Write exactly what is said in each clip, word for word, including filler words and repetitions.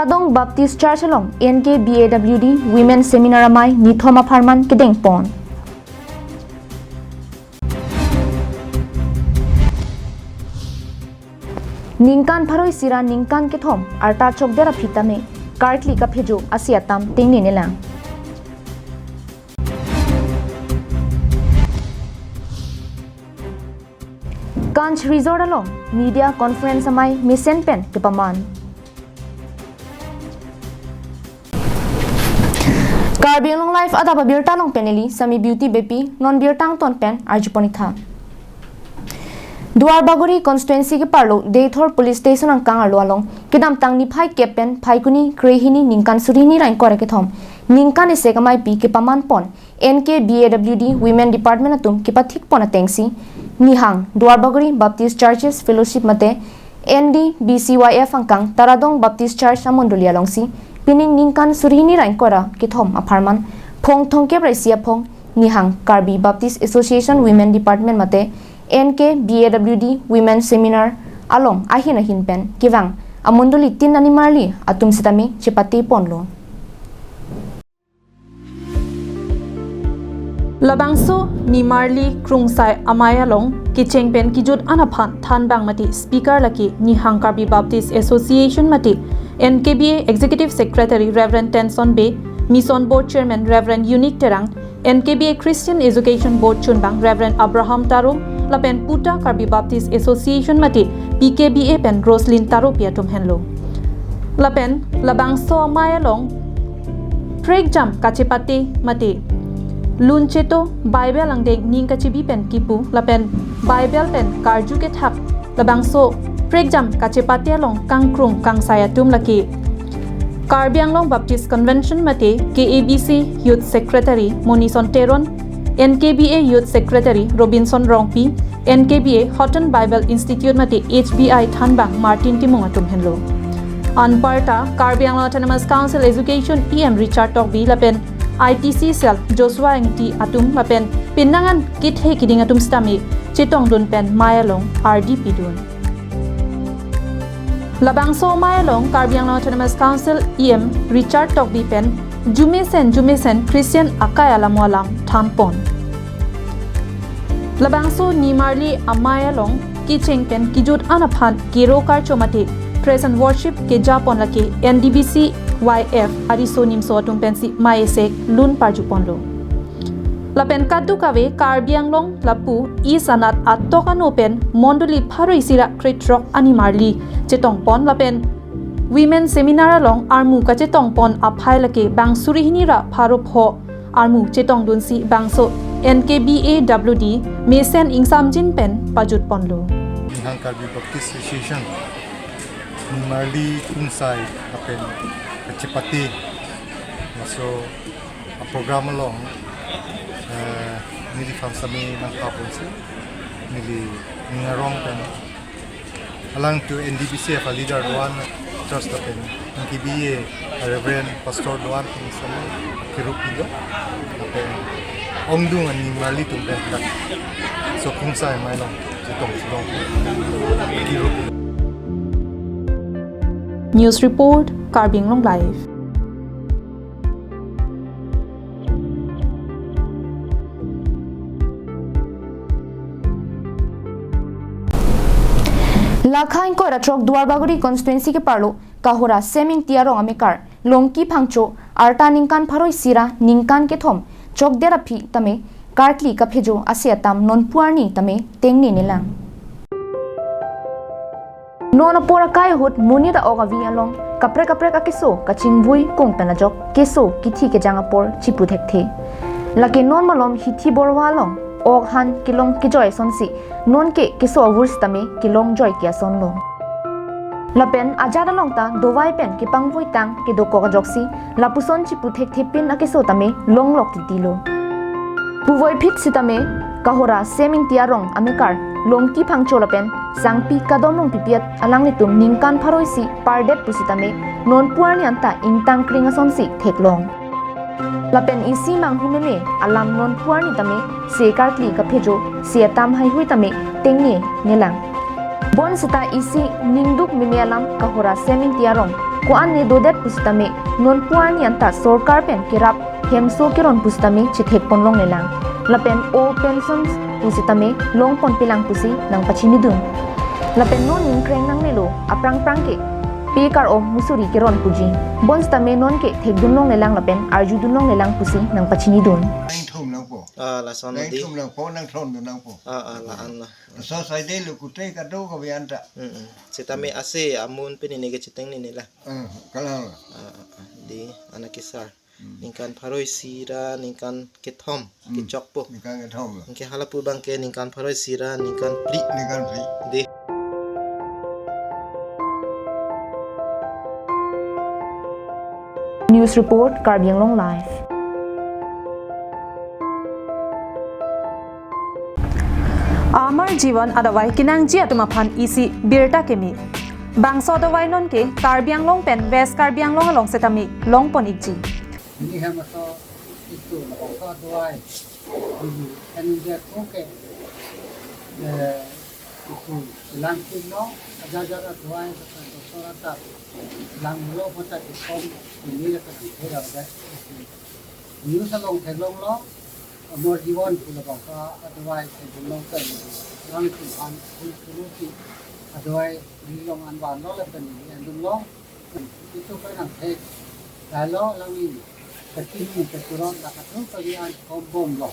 Taradong Baptist Church along N K B A W D Women Seminar amei nithom apharman kedengpon. Ningkan pharo isi ra ningkan kethom arta chokdet aphi tame karkli kaphejo ase atam tengne nelang. Kanch Resort along media conference amei mesen pen kepaman. Karbi Anglong Live adap abirta along pen neli Sami Beauty Beypi, non birta angton pen arjupon-ik tha. Duarbagori constituency keparlo Deithor Police Station angkang arlo along kedamtang niphai kep pen Phaikuni krehini ningkan surhini ra ingkoi ra kethom ningkan isi ameipi kepamanpon N K B A W D Women Department atum kepathikpon atengsi nihang Duarbagori Baptist Churches Fellowship mate N D B C Y F angkang Taradong Baptist Church amondoli alongsi pining ningkan surhini ra ingkoi ra kethom apharman phong thomkep ra isi aphong nihang Karbi Baptist Association Women Department mate N K B A W D Women Seminar along ahin ahin pen kevang amondoli tin animarli atum sitame chepateponlo. Labangso nimarli krungsai amei along kecheng pen kejut an aphan thanbang mate speaker lake nihang Karbi Baptist Association mate N K B A Executive Secretary Reverend Tenson Bey, Mission Board Chairman Reverend Unique Terang, N K B A Christian Education Board chunbang Reverend Abraham Taro, lapen Puta Karbi Baptist Association mate P K B A pen Roslyn Taropi atum henlo. Lapen labangso amei along prekjam kachepate mate luncheto Bible angdeng ning kachebi pen kipu lapen Bible pen karju kethak labangso prekjam kachepate along kangkrung kangsai atum lake Karbi Anglong Baptist Convention mate K A B C Youth Secretary Monison Teron, N K B A Youth Secretary Robinson Rongpi, N K B A Houghton Bible Institute mate H B I thanbang Martin Timung atum henlo. Anparta Karbi Anglong Autonomous Council Education E M Richard Tokbi lapen I T C Cell Joshua Engti atum lapen pinangan kithe kiding atum sitame chetongdun pen amei along ardi pidun. Labangso amei along Karbi Anglong Autonomous Council E M Richard Tokbi pen jumesen jumesen Christian akai alamo alam thanpon. Labangso nimarli amei along kecheng pen kejut an aphan kero karcho mate praise and worship kejapon lake N D B C Y F ariso nimso atum pensi amei isi lun parjuponlo. Lapen kadokave Karbi Anglong lapu East anat atok ano pen mondoli pharo isi ra krethrok animarli chetongpon lapen Women Seminar along armu kachetongpon aphai lake bang surhini ra pharo pho armu chetongdunsi bangso N K B A W D mesen ingsamjin pen pajutponlo. Nihang Karbi Baptist Association nimarli krungsai lapen kachepate laso a program along, eh, neliphan sitame nangpaponsi neli ning arong pen alangtum N D B C F a leader do-an, church lapen N K B A a Reverend Pastor do-an pen sitame kero pilo lapen ongdung animarli atum pen dak so krungsai amei along chetong chetong kero pilo. News report, Karbi Anglong Live. Lakha ingkoi ra throk Duarbagori constituency keparlo Kahora Sem Ingti arong amekar Longki Phangcho arta ningkan pharo isi ra ningkan kethom chokdet aphi tame karkli kaphejo ase atam nonpu arni tame tengne nelang. Non apor akai ahut monit a-ok avi along kaprek kaprek akeso kachingvui kung pen ajok keso kithi kejang apor chipu thekthe. Lake non malom hithi borwa along ok han kelong kejoi asonsi nonke keso avur sitame kelong joike asonlo. Lapen ajat along ta dovai pen kepangvui tang kedokok ajoksi lapuson chipu thekthepin akeso tame longlok titilo. Puvoiphit sitame Kahora Sem Ingti arong amekar Longki Phangcho lapen Sangpi Kadom Rongpipi alanglitum ningkan pharo isi pardet pusitame nonpu arni anta ingtang kring asonsi theklong. Lapen isi manghumeme alam nonpu arni tame se karkli kaphejo se atam haihui tame tengne nelang. Bonseta isi ningduk meme alam Kahora Sem Ingti arong Ko-an ne dodet pusitame, non pu-an anta sorkar pen kerap hemso keron pusitame chethekpon longlelang. Lapen o pensions pusitame longponpelang pusi nangpachinidun. Lapen non ingkreng nangnelo, aphrang phrang ke pe kar-om musuri keron puji. Bonsitame nonke thekdun longlelang lapen arjudun longlelang pusi nangpachinidun. Nangthum nangpo. Ah, lason Nang di. Thum nangpo, nangthum nangpo. Ah, ah, la-an la. So sai de lo kute kado ka bianta. Mm, mm. Sitame ase amun pini ne ke chiteng ni nila. Eh, kalang. Ah, ah, ah. Di, anak kesar. Hmm. Ningkan pharo isi ra, ningkan kethom, Hmm. kechokpo. Ningkan kethom la. Anke halapu abangke ningkan pharo isi ra, ningkan phli. Ningkan phli. Di. News report, Karbi Anglong Live. Amar Jiwan adavai kenangji atum aphan isi birta keme. Bangso adavai nonke Karbi Anglong pen West Karbi Anglong along setame longpon ikji. Ini hem aso itu, bangso adavai. Ini kan dia ko ke, eh, itu langkin no, aja aja adavai, kata doktor kata, lang lo kata ikom, ini kata tidak ada. News along theklonglo, Amar Jiwan pu labangso adavai theklonglo pen, langkin an, itu si adavai ri long an vanlo lapen ni an dunglo. Itu kan ang thek. Lalu langin kachini kachurot la katu kali an kombomlo.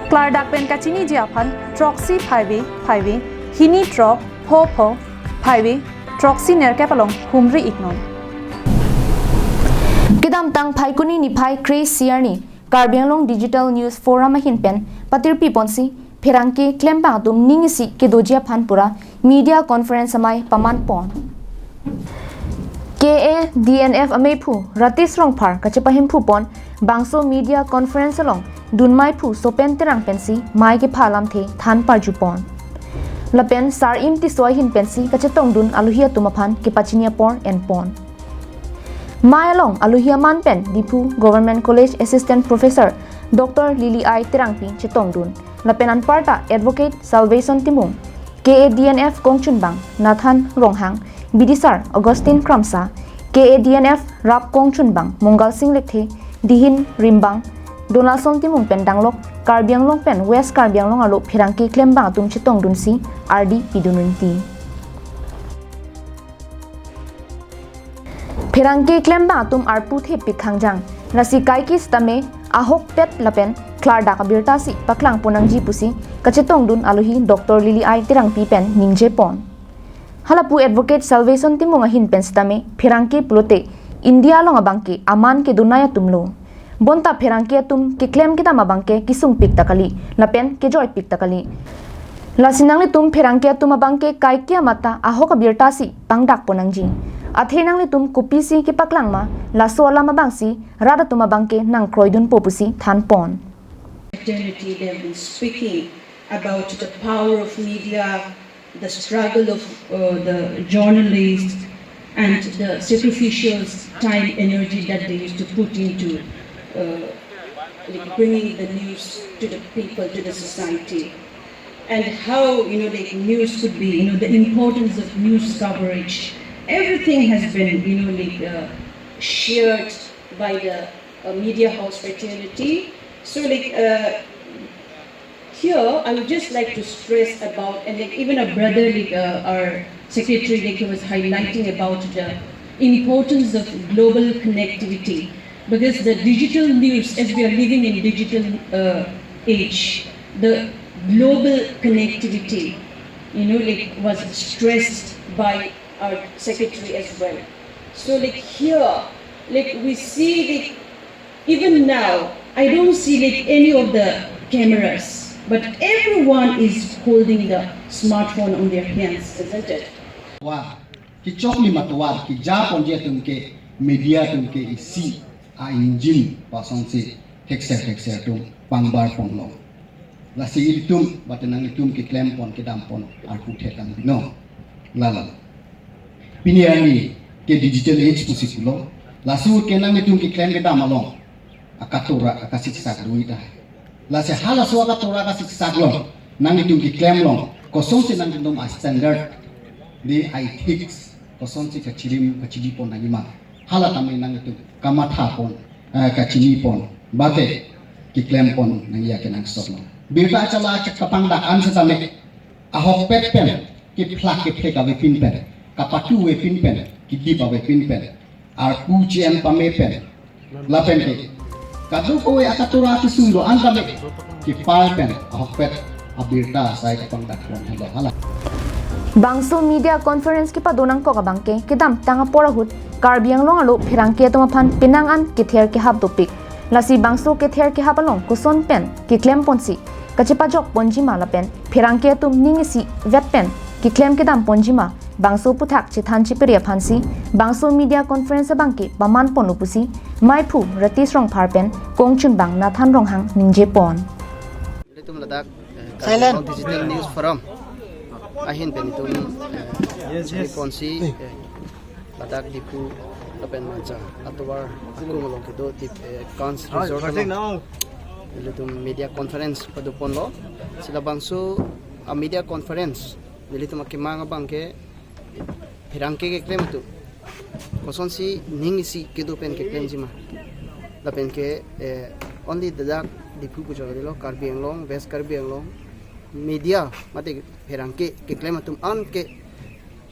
Klardak pen kachiniji aphan throksi phaive phaive, hini throk pho pho phaive, throksi nerkep along humri iknon. Kedamtang Phaikuni niphai kre-isi arni Karbi Anglong Digital News Forum ahin pen patirpi ponsi pherangke klembang atum ning isi kedoji aphan pura media conference amei paman pon. K A D N F ameiphu Ratis Rongphar kachepahemphu pon bangso media conference along dunmeiphu Sopen Terang pensi mei kepha alamthe than parju pon. Lapen Sar Im Tisso ahin pensi kachetongdun alohi atum aphan kepachini apor en pon. Mei along alohi aman pen Diphu Government College Assistant Professor Doctor Lily I Terangpi chetongdun. Lapen anparta Advocate Salvation Timung, K A D N F kongchunbang Nathan Ronghang, bidisar Augustine Kramsa, K A D N F rap kongchunbang Mongal Sing Lekthe, dihin rimbang Donaldson Timung pen danglok Karbi Anglong pen West Karbi Anglong arlo pherangke klembang atum chetongdunsi ardi pidun rinti. Pherangke klembang atum arpu thepik khangjang. Lasi kaike sitame ahokpet lapen klardak abirta si paklangpon nangji pusi kachetongdun alohi Doctor Lily I Terangpi pen ningje pon. Halapu Advocate Salvation Timung ahin pen sitame pherangke pulote India along abangke aman kedunai atumlo. Bonta pherangke atum keklem kedam abangke kesungpik ta kali, lapen kejoipik ta kali. Lasi nanglitum pherangke atum abangke kaike amat ta ahok abirta si pangdakpon nangji. Athe nanglitum kopisi kepaklang ma, laso alam abangsi rat atum abangke nangkroidunpo pusi than pon. Fraternity, they have been speaking about the power of media, the struggle of, uh, the journalists, and the sacrificial time, energy that they used to put into, uh, like, bringing the news to the people, to the society, and how, you know, like, news could be, you know, the importance of news coverage. Everything has been, you know, like, uh, shared by the, uh, media house fraternity. So, like, uh, here, I would just like to stress about, and, like, even our brother, like, uh, our secretary, like, he was highlighting about the importance of global connectivity, because the digital news, as we are living in digital, uh, age, the global connectivity, you know, like, was stressed by our secretary as well. So, like, here, like, we see, like, even now, I don't see, like, any of the cameras, but everyone is holding the smartphone on their hands, isn't it? Wa, kechoklim atovar, kejaponji atum ke, media atum ke isi a-engine pasonsi thekser thekser atum pangbar ponlo. Lasi ilitum, bate nanglitum keklem pon, kedam pon, arpu thetan bino. Lalo. Pini arni ke digital age pusi pulo. Laso ke nanglitum keklem kedam along akatora, akasiksak do-i ta. Lasi halaso akatora, akasiksak along nanglitum keklem along kosonsi nanglitum a-standard, the ethics, Kosonsi kachirim kachili pon nangjima. Hala tame nangtum kamatha pon, eh, kachini pon, bate keklem pon nangji akenangsot lo. Birta chala chak kapangdak an setame ahokpet pen, kephlak kephlek avepin pen, kapatu avepin pen, kedip avepin pen, arpu che-en pame pen, lapen ke kadokave akatura kesung do-an tame kepal pen ahokpet abirta asai kapangdak pon helo hala. Bangso media conference kepado nangkok abangke kedamtang apor ahut Karbi Anglong arlo pherangke atum aphan penang an kether kehap dopik. Lasi bangso kether kehap along koson pen keklem ponsi kachepajok ponjima lapen pherangke atum ning isi vet pen keklem kedam ponjima bangso aphuthak chethan chepere aphansi bangso media conference abangke paman ponlo pusi maiphu Ratis Rongphar pen kongchunbang Nathan Ronghang ningje pon. Nelitum ladak, eh, Silent. Karbi Anglong Digital News Forum ahin pen itum, eh, Yes, yes. Ponsi, eh, ladak Diphu lapen Manja atovar akung along kedo Dip, eh, Kans Resort along nelitum media conference pado ponlo. Si labangso a media conference nelitum akemang abangke pherangke keklem atum kosonsi ning isi kedo pen keklemjima. Lapen ke, eh, only ladak Diphu pu jogadi lo, Karbi Anglong, West Karbi Anglong media mate pherangke keklem atum an ke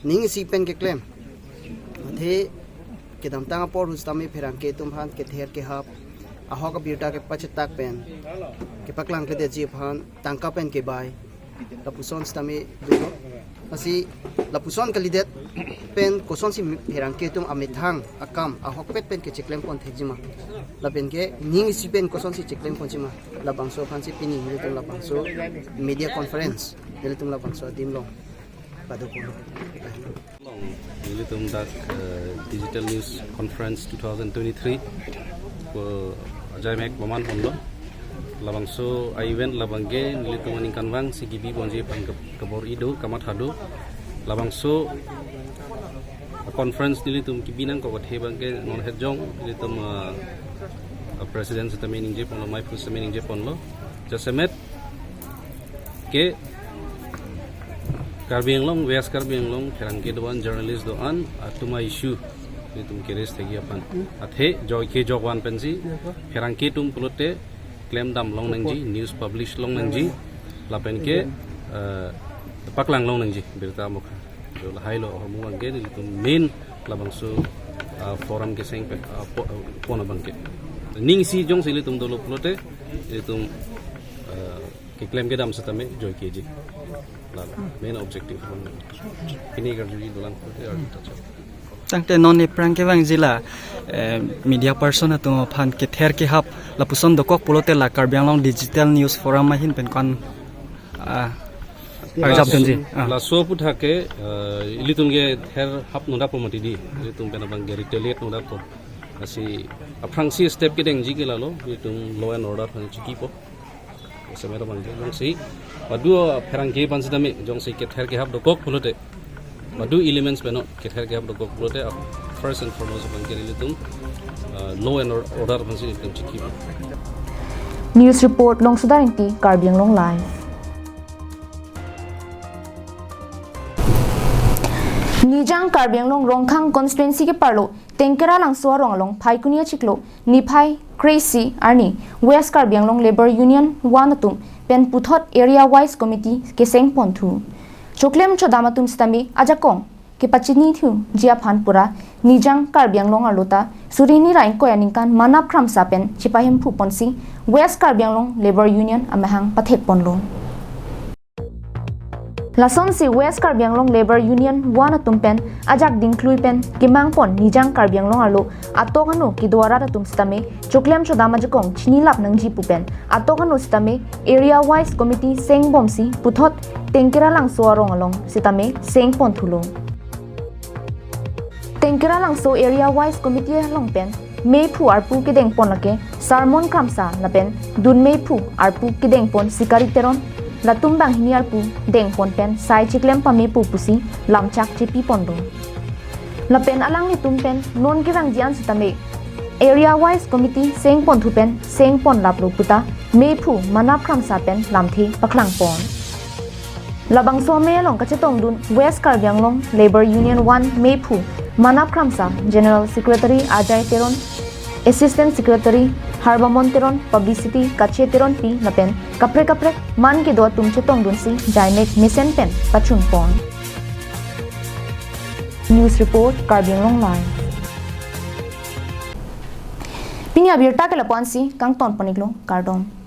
ning isi pen keklem. Athe kedamtang apor ahut setame pherangke atum aphan kether kehap, ahok abirta kepachetak pen, kepaklang kledetji aphan tangka pen kebai, lapuson setame dolo. Lasi lapuson kalidet pen kosonsi pherangke atum amethang akam ahokpet pen kecheklem pon thekjima. Lapen ke ning isi pen kosonsi cheklem ponjima. Labangso aphansi pini nelitum labangso media conference nelitum labangso adim along pado ponlo. Nelitum dak, eh, Digital News Conference two thousand twenty-three ko ajai mek paman ponlo. Labangso a event labangke nelitum aningkanvangsi kebi ponji aphan ke-, kebor-i do, kamatha do. Labangso a conference nelitum kebi nangkok athe abangke non het jong nelitum, eh, a president setame ningje ponlo, maiphu setame ningje ponlo. Jasemet ke Karbi Anglong, West Karbi Anglong pherangke do-an, journalist do-an atum a-issue nelitum ke-raise thekji aphan. Athe joike jokvan pensi pherangke atum pulote klem dam long nangji, news publish long nangji, lapen ke, eh, paklang long nangji birta mokha. Jo lahai lo ahormu abangke nelitum main labangso, ah, forum keseng pen, ah, po-, ah, pon abangke. Ning isi jongsi ilitum dolo pulote ilitum, ah, keklem kedam setame joikeji. Lalo main objective pon. Pini karjuji dolang pulote arju tachot. Tangte non ephrang kevangji la, eh, media person atum aphan kether kehap lapuson dokok pulote la Karbi Anglong Digital News Forum ahin pen ko-an, ah, arjap dunji. Ah. Laso aphuthak ke, eh, ilitum kether hap nodappo mati di. Ilitum pen abangke retaliate nodappo. Lasi aphrangsi step kedengji ke lalo, ilitum law and order aphan chikipo. Jasemet abangke jongsi badu pherangke aphan setame jongsi kether kehap dokok pulote, badu elements pen kether kehap dokok pulote, ah, first and foremost abangke ilitum, ah, law and or-, order aphansi ilitum chiki. News report, Longsodar Ingti, Karbi Anglong Live. Nijang Karbi Anglong Rongkhang constituency keparlo Tengkera Langso arong along Phaikuni achiklo niphai kre-isi arni West Karbi Anglong Labour Union one atum pen puthot area wise committee keseng ponthu. Choklem chodam atum setame ajakong kepachinithuji aphan pura Nijang Karbi Anglong arlo ta suri hini ra ingkoi aningkan Manap Kramsa pen chepahemphu ponsi West Karbi Anglong Labour Union amahang pathek ponlo. Lasonsi West Karbi Anglong Labour Union one atum pen ajak dingklui pen kemang pon Nijang Karbi Anglong arlo atok ano kedo arat atum setame choklem chodam ajakong chinilap nangji pu pen atok ano setame area wise committee sengbomsi puthot Tengkera Langso arong along setame seng ponthulo. Tengkera Langso area wise committee along pen meiphu arpu kedeng pon lake Sarmon Kramsa lapen dun meiphu arpu kedeng pon Sikari Teron, latum banghini arpu deng pon pen sai chiklem pamepo pusi lamchak chepi ponlo. Lapen alanglitum pen non kevangji an setame area wise committee seng ponthu pen seng ponlaplo puta meiphu Manap Kramsa pen lamthe paklang pon. Labangso amei along kachetongdun West Karbi Anglong Labour Union one mephu Manap Kramsa, General Secretary Ajay Teron, Assistant Secretary Harbamon Teron, Publicity Kache Teronpi lapen kaprek kaprek man kedo atum chetongdunsi jaimek mesen pen pachunpon. News Report, Karbi Anglong Live. Pini abirta ke lapu-ansi kangtonpon-iklo, kardom.